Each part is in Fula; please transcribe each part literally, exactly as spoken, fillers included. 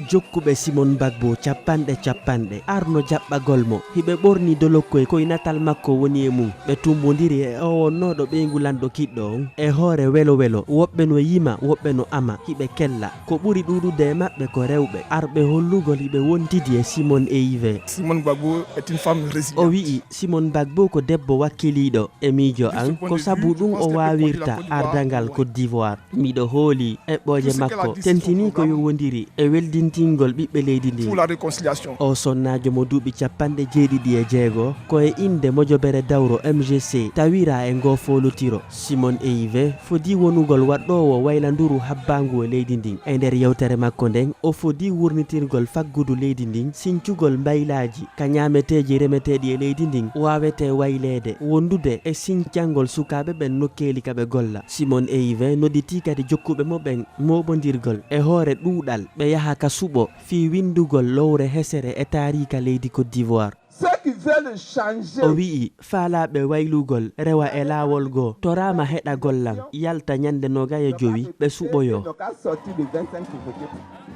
Jokkuɓe Simon Gbagbo capanɗe capanɗe arno jaɓɓagol mo. Hiɓe ɓorni dolokkoy koy natal makko woni e mum. Ɓe tumbondiri e o wonnooɗo ɓeyngu lanɗo kiɗɗo on. E hoore welo welo, woɓɓe no yima, woɓɓe no ama, hiɓe kella. Ko ɓuri ɗuuɗude e maɓɓe ko rewɓe, arɓe hollugol hiɓe wontidi e Simone Eyive. Simone Gbagbo est une femme résiliente. O wi'i, Simone Gbagbo ko debbo wakkiliiɗo. E miijo an, ko sabu ɗum o waawirta ardangal Côte d'Ivoire. Miɗo hooli eɓɓooje makko, tentinii ko yowondiri e weldintingol ɓiɓɓe leydi ndin. Pour la réconciliation. O sonnaajo mo duuɓi capanɗe jeeɗiɗi e jeego, ko e innde mojobere dawro M G C tawira e ngoo foolotiro. Simone Eyive fodii wonugol waɗɗoowo waylanduru habbaangu e leydi ndin. E nder yewtere makko nden, o fodii wurnitirgol faggudu leydi ndin, sincugol mbaylaaji ka ñaameteeji remeteeɗi e leydi ndin waawetee wayleede, wondude e sincangol sukaaɓe ɓen nokkeeli ka ɓe golla. Simone Eyive nodditii kadi jokkuɓe mo ɓen mooɓondirgol e hoore ɗuuɗal ɓe yaha ka suɓo fii winndugol lowre hesere e taariika leydi Côte d'Ivoire. Ceux qui veulent changer. O wi'i, faalaaɓe waylugol rewa e laawol goo, toraama heɗagol lan, yalta ñannde noogay e jowi, ɓe suɓoyoo.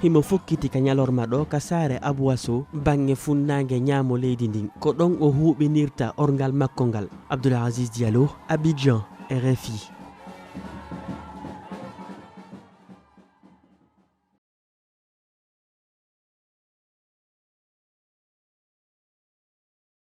Himo fokkiti ka ñalorma ɗoo ka saare Abouasso, baŋŋe funnaange ñaamo leydi ndin. Ko ɗon o huuɓinirta orngal makko ngal. Abdoul Aziz Diallo, Abidjan, R F I.